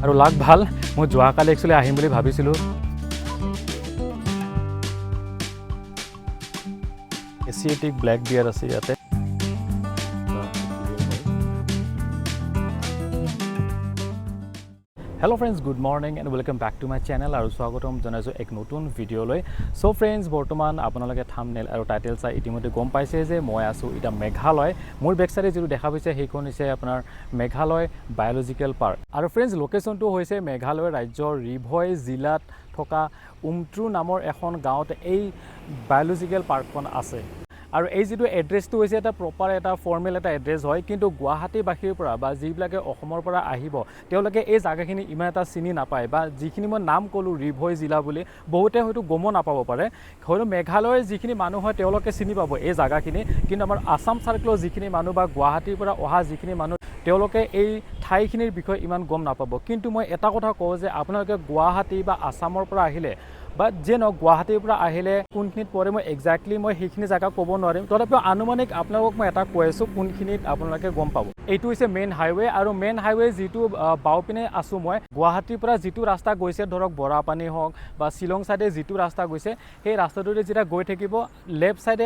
আৰু লাক ভাল, মই যোৱাকালি একচুৱেলি আহিম বুলি ভাবিছিলোঁ। এছিয়েটিক ব্লেক বিয়াৰ আছে ইয়াতে। Hello friends, good morning and welcome back to my channel আৰু স্বাগতম জনাইছোঁ এক নতুন ভিডিঅ'লৈ। চ' ফ্ৰেণ্ডছ, বৰ্তমান আপোনালোকে থামনেল আৰু টাইটেল চাই ইতিমধ্যে গম পাইছে যে মই আছোঁ এতিয়া মেঘালয়। মোৰ বেক চাইডে যিটো দেখা পাইছে, সেইখন হৈছে আপোনাৰ মেঘালয় বায়'লজিকেল পাৰ্ক। আৰু ফ্ৰেণ্ডছ, লোকেশ্যনটো হৈছে মেঘালয় ৰাজ্যৰ ৰিভয় জিলাত থকা উমট্ৰু নামৰ এখন গাঁৱত এই বায়'লজিকেল পাৰ্কখন আছে। আৰু এই যিটো এড্ৰেছটো হৈছে, এটা প্ৰপাৰ এটা ফৰ্মেল এটা এড্ৰেছ হয়, কিন্তু গুৱাহাটীবাসীৰ পৰা বা যিবিলাকে অসমৰ পৰা আহিব, তেওঁলোকে এই জেগাখিনি ইমান এটা চিনি নাপায় বা যিখিনি মই নাম ক'লোঁ ৰিভয় জিলা বুলি, বহুতে হয়তো গমো নাপাব পাৰে। হয়তো মেঘালয়ৰ যিখিনি মানুহ হয়, তেওঁলোকে চিনি পাব এই জেগাখিনি, কিন্তু আমাৰ আছাম চাৰ্কেলৰ যিখিনি মানুহ বা গুৱাহাটীৰ পৰা অহা যিখিনি মানুহ, তেওঁলোকে এই ঠাইখিনিৰ বিষয়ে ইমান গম নাপাব। কিন্তু মই এটা কথা কওঁ যে আপোনালোকে গুৱাহাটী বা আছামৰ পৰা আহিলে বা যিয়ে নহওক, গুৱাহাটীৰ পৰা আহিলে কোনখিনিত পৰে, মই একজেক্টলি মই সেইখিনি জেগা ক'ব নোৱাৰিম। তথাপিও আনুমানিক আপোনালোকক মই এটা কৈ আছোঁ, কোনখিনিত আপোনালোকে গম পাব। এইটো হৈছে মেইন হাইৱে আৰু মেইন হাইৱে যিটো বাওঁপিনে আছোঁ মই, গুৱাহাটীৰ পৰা যিটো ৰাস্তা গৈছে, ধৰক বৰাপানী হওক বা শ্বিলং চাইডে যিটো ৰাস্তা গৈছে, সেই ৰাস্তাটোৰে যেতিয়া গৈ থাকিব, লেফ্ট চাইডে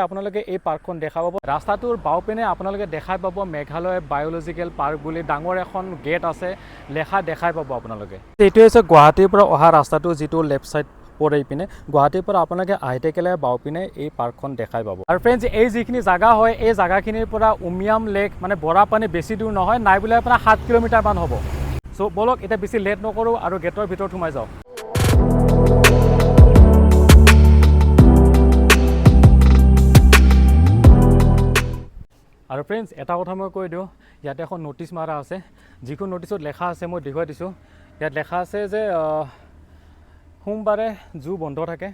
আপোনালোকে এই পাৰ্কখন দেখা পাব। ৰাস্তাটোৰ বাওঁপিনে আপোনালোকে দেখাই পাব মেঘালয় বায়'লজিকেল পাৰ্ক বুলি ডাঙৰ এখন গেট আছে, লেখা দেখাই পাব আপোনালোকে। এইটো হৈছে গুৱাহাটীৰ পৰা অহা ৰাস্তাটো, যিটো লেফ্ট চাইড পৰে ইপিনে। গুৱাহাটীৰ পৰা আপোনালোকে আহি থাকিলে বাওঁপিনে এই পাৰ্কখন দেখাই পাব। আৰু ফ্ৰেণ্ডছ, এই যিখিনি জাগা হয়, এই জাগাখিনিৰ পৰা উমিয়াম লেক মানে বৰাপানী বেছি দূৰ নহয়, নাই বোলে আপোনাৰ 7 কিলোমিটাৰমান হ'ব। চ' ব'লক, এতিয়া বেছি লেট নকৰোঁ আৰু গেটৰ ভিতৰত সোমাই যাওঁ। আৰু ফ্ৰেণ্ডছ, এটা কথা মই কৈ দিওঁ, ইয়াতে এখন ন'টিছ মাৰা আছে। যিখন ন'টিছত লেখা আছে, মই দেখুৱাই দিছোঁ। ইয়াত লেখা আছে যে সোমবাৰে জু বন্ধ থাকে।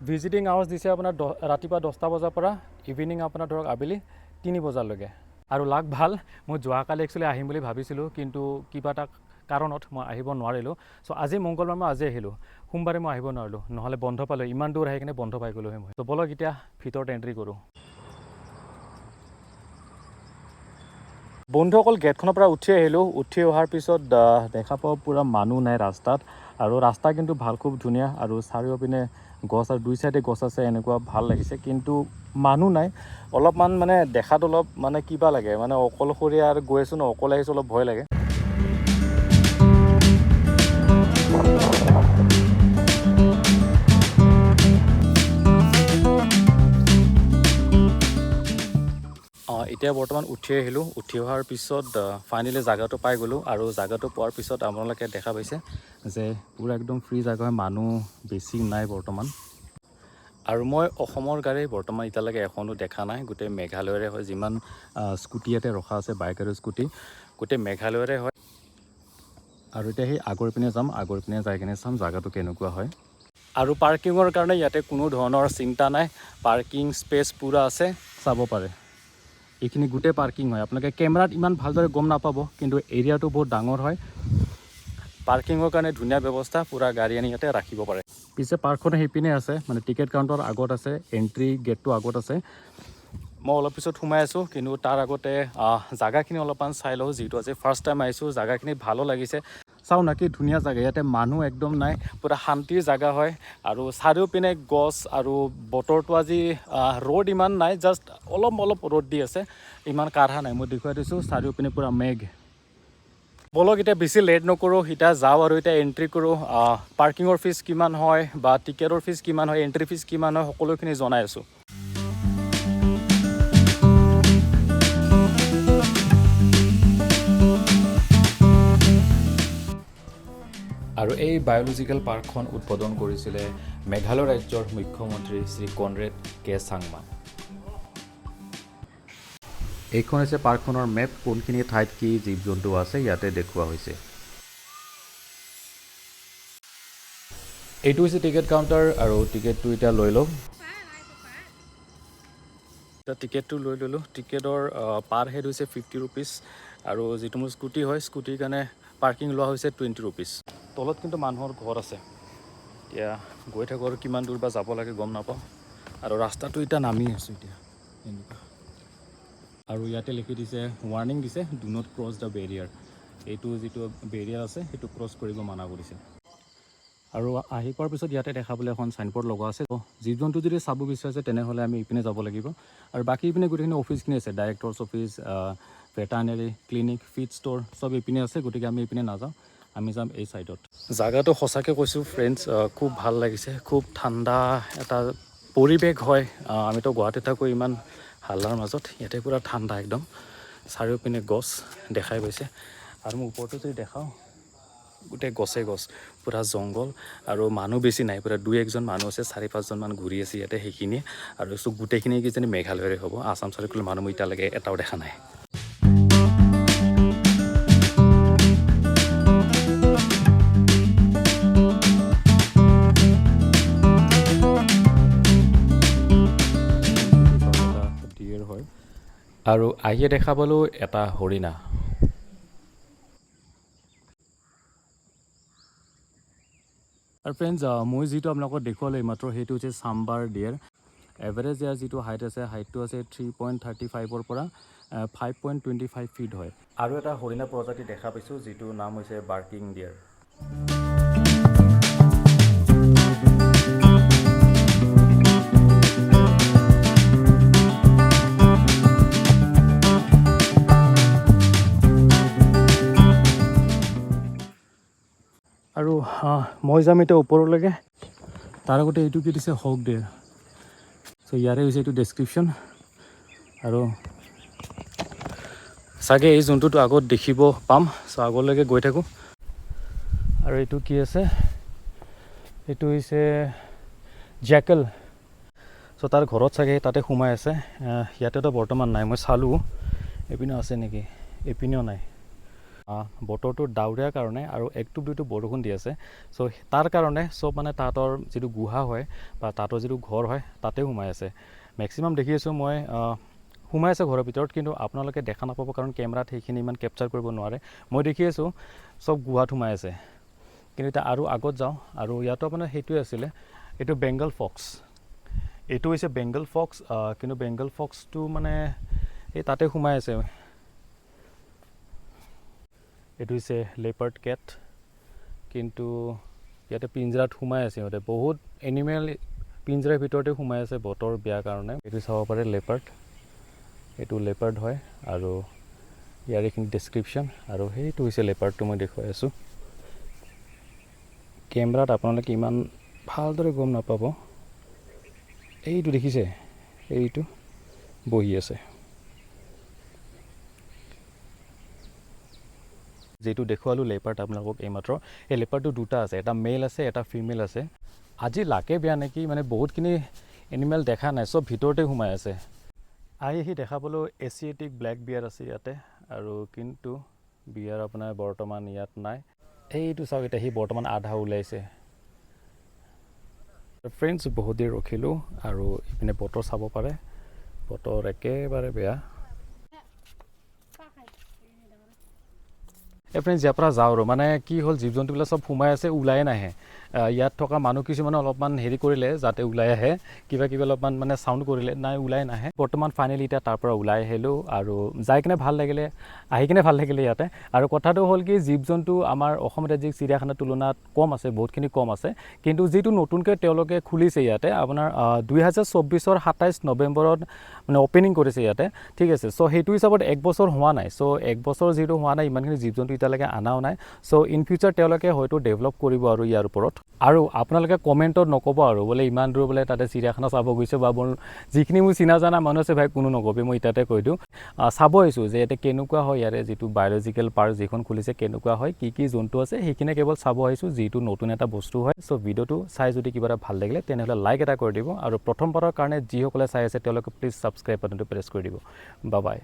ভিজিটিং আৱাৰ্ছ দিছে আপোনাৰ ৰাতিপুৱা 10টা বজাৰ পৰা ইভিনিং আপোনাৰ ধৰক আবেলি 3 বজালৈকে। আৰু লাক ভাল, মই যোৱাকালি একচুৱেলি আহিম বুলি ভাবিছিলোঁ, কিন্তু কিবা এটা কাৰণত মই আহিব নোৱাৰিলোঁ। চ' আজি মংগলবাৰ, মই আজি আহিলোঁ। সোমবাৰে মই আহিব নোৱাৰিলোঁ, নহ'লে বন্ধ পালোঁ। ইমান দূৰ আহি কিনে বন্ধ পাই গ'লোহি মই। ত' ব'লক, এতিয়া ভিতৰত এণ্ট্ৰি কৰোঁ। বন্ধুসকল, গেটখনৰ পৰা উঠি আহিলোঁ। উঠি অহাৰ পিছত দেখা পাওঁ পূৰা মানুহ নাই ৰাস্তাত আৰু ৰাস্তা কিন্তু ভাল, খুব ধুনীয়া আৰু চাৰিওপিনে গছ আৰু দুই চাইডে গছ আছে, এনেকুৱা ভাল লাগিছে। কিন্তু মানুহ নাই। অলপমান মানে দেখাত অলপ মানে কিবা লাগে, মানে অকলশৰীয়া আৰু গৈ আছোঁ ন, অকলে আহিছোঁ, অলপ ভয় লাগে। এতিয়া বৰ্তমান উঠি আহিলোঁ। উঠি অহাৰ পিছত ফাইনেলি জাগাটো পাই গ'লোঁ আৰু জাগাটো পোৱাৰ পিছত আপোনালোকে দেখা পাইছে যে পূৰা একদম ফ্ৰী জাগা হয়, মানুহ বেছি নাই বৰ্তমান। আৰু মই অসমৰ গাড়ী বৰ্তমান এতিয়ালৈকে এখনো দেখা নাই, গোটেই মেঘালয়ৰে হয়। যিমান স্কুটি ইয়াতে ৰখা আছে, বাইক আৰু স্কুটি, গোটেই মেঘালয়ৰে হয়। আৰু এতিয়া সেই আগৰ পিনে যাম, আগৰ পিনে যাই কিনে চাম জাগাটো কেনেকুৱা হয়। আৰু পাৰ্কিঙৰ কাৰণে ইয়াতে কোনো ধৰণৰ চিন্তা নাই, পাৰ্কিং স্পেচ পূৰা আছে, চাব পাৰে। এইখিনি গোটেই পাৰ্কিং হয়। আপোনালোকে কেমেৰাত ইমান ভালদৰে গম নাপাব, কিন্তু এৰিয়াটো বহুত ডাঙৰ হয়। পাৰ্কিঙৰ কাৰণে ধুনীয়া ব্যৱস্থা, পূৰা গাড়ী আনি ইয়াতে ৰাখিব পাৰে। পিছে পাৰ্কখন সেইপিনে আছে, মানে টিকেট কাউণ্টাৰ আগত আছে, এণ্ট্ৰি গেটটো আগত আছে। মই অলপ পিছত সোমাই আছোঁ, কিন্তু তাৰ আগতে জাগাখিনি অলপমান চাই লওঁ, যিহেতু আজি ফাৰ্ষ্ট টাইম আহিছোঁ। জাগাখিনি ভালো লাগিছে। চাওঁ না, কি ধুনীয়া জেগা। ইয়াতে মানুহ একদম নাই, পূৰা শান্তিৰ জেগা হয় আৰু চাৰিওপিনে গছ। আৰু বতৰটো আজি ৰ'দ ইমান নাই, জাষ্ট অলপ অলপ ৰ'দ দি আছে, ইমান কাঢ়া নাই। মই দেখুৱাই দিছোঁ, চাৰিওপিনে পূৰা মেঘ। ব'লক, এতিয়া বেছি লেট নকৰোঁ, এতিয়া যাওঁ আৰু এতিয়া এণ্ট্ৰি কৰোঁ। পাৰ্কিঙৰ ফিজ কিমান হয় বা টিকেটৰ ফিজ কিমান হয়, এণ্ট্ৰি ফিজ কিমান হয়, সকলোখিনি জনাই আছোঁ। আৰু এই বায়'লজিকেল পাৰ্কখন উদ্বোধন কৰিছিলে মেঘালয় ৰাজ্যৰ মুখ্যমন্ত্ৰী শ্ৰী কনৰেড কে চাংমা। এইখন হৈছে পাৰ্কখনৰ মেপ। কোনখিনি ঠাইত কি জীৱ জন্তু আছে, ইয়াতে দেখুওৱা হৈছে। এইটো হৈছে টিকেট কাউণ্টাৰ আৰু টিকেটটো এতিয়া লৈ লওঁ। এতিয়া টিকেটটো লৈ ল'লোঁ। টিকেটৰ পাৰ হেড হৈছে 50 ৰুপিজ আৰু যিটো মোৰ স্কুটি হয়, স্কুটিৰ কাৰণে পাৰ্কিং লোৱা হৈছে 20 ৰুপিজ। তলত কিন্তু মানুহৰ ঘৰ আছে। এতিয়া গৈ থাকোঁ আৰু কিমান দূৰ বা যাব লাগে গম নাপাওঁ। আৰু ৰাস্তাটো এতিয়া নামি আছোঁ এতিয়া এনেকুৱা। আৰু ইয়াতে লিখি দিছে, ৱাৰ্ণিং দিছে, "Do not cross the barrier." এইটো যিটো বেৰিয়াৰ আছে, সেইটো ক্ৰছ কৰিব মানা কৰিছে। আৰু আহি পোৱাৰ পিছত ইয়াতে দেখা পালে এখন চাইনবোৰ্ড লগোৱা আছে। জীৱ জন্তু যদি চাব বিচাৰিছে, তেনেহ'লে আমি ইপিনে যাব লাগিব। আৰু বাকী ইপিনে গোটেইখিনি অফিচখিনি আছে, directors office, veterinary clinic, feed store চব ইপিনে আছে। গতিকে আমি ইপিনে নাযাওঁ, আমি যাম এই ছাইডত। জাগাটো সঁচাকৈ কৈছোঁ ফ্ৰেণ্ডছ, খুব ভাল লাগিছে। খুব ঠাণ্ডা এটা পৰিৱেশ হয়। আমিতো গুৱাহাটীত থাকোঁ ইমান হাল্লাৰ মাজত, ইয়াতে পূৰা ঠাণ্ডা একদম। চাৰিওপিনে গছ দেখাই গৈছে। আৰু মই ওপৰটো যদি দেখাওঁ, গোটেই গছে গছ, পূৰা জংঘল। আৰু মানুহ বেছি নাই, পূৰা দুই একজন মানুহ আছে, চাৰি পাঁচজনমান ঘূৰি আছে ইয়াতে, সেইখিনিয়ে। আৰু চব গোটেইখিনি কিজানি মেঘালয়ৰে হ'ব। আছাম চাৰ্কল মানুহ মই এতিয়ালৈকে এটাও দেখা নাই। ডিয়েৰ হয়। আৰু আহিয়ে দেখা পালোঁ এটা হৰিণা। আৰু ফ্ৰেণ্ডছ, মই যিটো আপোনালোকক দেখুৱালোঁ এইমাত্ৰ, সেইটো হৈছে চাম্বাৰ ডিয়েৰ। এভাৰেজ ইয়াৰ যিটো হাইট আছে, হাইটটো আছে 3.35ৰ পৰা 5.25 ফিট হয়। আৰু এটা হৰিণা প্ৰজাতি দেখা পাইছোঁ, যিটো নাম হৈছে বাৰ্কিং ডিয়েৰ। আৰু মই যাম এতিয়া ওপৰলৈকে। তাৰ আগতে এইটো কি দিছে? হক ডিয়েৰ। চ' ইয়াৰে হৈছে এইটো ডেছক্ৰিপশ্যন। আৰু চাগে এই জন্তুটো আগত দেখিব পাম। চ' আগলৈকে গৈ থাকোঁ। আৰু এইটো কি আছে? এইটো হৈছে জেকেল। চ' তাৰ ঘৰত চাগে তাতে সোমাই আছে। ইয়াতেতো বৰ্তমান নাই, মই চালোঁ। এইপিনেও আছে নেকি? এইপিনেও নাই। বতৰটো ডাৱৰীয়াৰ কাৰণে আৰু একটোপ দুইটোপ বৰষুণ দি আছে। চ' তাৰ কাৰণে চব মানে তাহাঁতৰ যিটো গুহা হয় বা তাহাঁতৰ যিটো ঘৰ হয়, তাতে সোমাই আছে। মেক্সিমাম দেখি আছোঁ মই, সোমাই আছে ঘৰৰ ভিতৰত। কিন্তু আপোনালোকে দেখা নাপাব, কাৰণ কেমেৰাত সেইখিনি ইমান কেপচাৰ কৰিব নোৱাৰে। মই দেখি আছোঁ, চব গুহাত সোমাই আছে। কিন্তু এতিয়া আৰু আগত যাওঁ। আৰু ইয়াতো আপোনাৰ সেইটোৱে আছিলে, এইটো বেংগল ফক্স। এইটো হৈছে বেংগল ফক্স। কিন্তু বেংগল ফক্সটো মানে এই তাতে সোমাই আছে। এইটো হৈছে লেপাৰ্ড কেট, কিন্তু ইয়াতে পিঞ্জৰাত সোমাই আছে সিহঁতে। বহুত এনিমেল পিঞ্জৰাৰ ভিতৰতে সোমাই আছে বতৰ বেয়া কাৰণে। এইটো চাব পাৰে লেপাৰ্ড, এইটো লেপাৰ্ড হয়। আৰু ইয়াৰ এইখিনি ডেছক্ৰিপশ্যন। আৰু সেইটো হৈছে লেপাৰ্ডটো, মই দেখুৱাই আছোঁ। কেমেৰাত আপোনালোকে ইমান ভালদৰে গম নাপাব। এইটো দেখিছে, এইটো বহি আছে। যিটো দেখুৱালোঁ লেপাৰ্ড আপোনালোকক এইমাত্ৰ, এই লেপাৰ্ডটো দুটা আছে, এটা মেল আছে, এটা ফিমেল আছে। আজি লাকে বেয়া নেকি, মানে বহুতখিনি এনিমেল দেখা নাই, চব ভিতৰতে সোমাই আছে। আহি আহি দেখা পালোঁ এছিয়েটিক ব্লেক বিয়াৰ আছে ইয়াতে। আৰু কিন্তু বিয়াৰ আপোনাৰ বৰ্তমান ইয়াত নাই। এইটো চাওক, এতিয়া সি বৰ্তমান আধা ওলাইছে। ফ্ৰেণ্ডছ, বহুত দেৰি ৰখিলোঁ। আৰু ইপিনে বতৰ চাব পাৰে, বতৰ একেবাৰে বেয়া। এই ফ্ৰেণ্ডছ, ইয়াৰ পৰা যাওঁ। আৰু মানে কি হ'ল, জীৱ জন্তুবিলাক চব সোমাই আছে, ওলাই নাহে। ইয়াত থকা মানুহ কিছুমানে অলপমান হেৰি কৰিলে যাতে ওলাই আহে, কিবা কিবি অলপমান মানে চাউণ্ড কৰিলে, নাই, ওলাই নাহে। বৰ্তমান ফাইনেলি এতিয়া তাৰ পৰা ওলাই আহিলোঁ। আৰু যাই কিনে ভাল লাগিলে, আহি কিনে ভাল লাগিলে ইয়াতে। আৰু কথাটো হ'ল কি, জীৱ জন্তু আমাৰ অসম ৰাজ্যিক চিৰিয়াখানাৰ তুলনাত কম আছে, বহুতখিনি কম আছে। কিন্তু যিটো নতুনকৈ তেওঁলোকে খুলিছে ইয়াতে আপোনাৰ 2024ৰ 27 নৱেম্বৰত মানে অ'পেনিং কৰিছে ইয়াতে, ঠিক আছে। চ' সেইটো হিচাপত এক বছৰ হোৱা নাই। চ' এক বছৰ যিহেতু হোৱা নাই, ইমানখিনি জীৱ জন্তু এতিয়ালৈকে আনাও নাই। চ' ইন ফিউচাৰ তেওঁলোকে হয়তো ডেভেলপ কৰিব আৰু ইয়াৰ ওপৰত। আৰু আপোনালোকে কমেণ্টত নক'ব আৰু বোলে ইমান দূৰ বোলে তাতে চিৰিয়াখানা চাব গৈছে, বা মোৰ যিখিনি মোৰ চিনা জানা মানুহ আছে, ভাই, কোনো নকবি, মই ইয়াতে কৈ দিওঁ। চাব আহিছোঁ যে ইয়াতে কেনেকুৱা হয়, ইয়াৰে যিটো বায়'লজিকেল পাৰ্ক যিখন খুলিছে কেনেকুৱা হয়, কি কি জন্তু আছে, সেইখিনি কেৱল চাব আহিছোঁ, যিটো নতুন এটা বস্তু হয়। চ' ভিডিঅ'টো চাই যদি কিবা এটা ভাল লাগিলে, তেনেহ'লে লাইক এটা কৰি দিব। আৰু প্ৰথমবাৰৰ কাৰণে যিসকলে চাই আছে, তেওঁলোকে প্লিজ ছাবস্ক্ৰাইব বাটনটো প্ৰেছ কৰি দিব। Bye bye.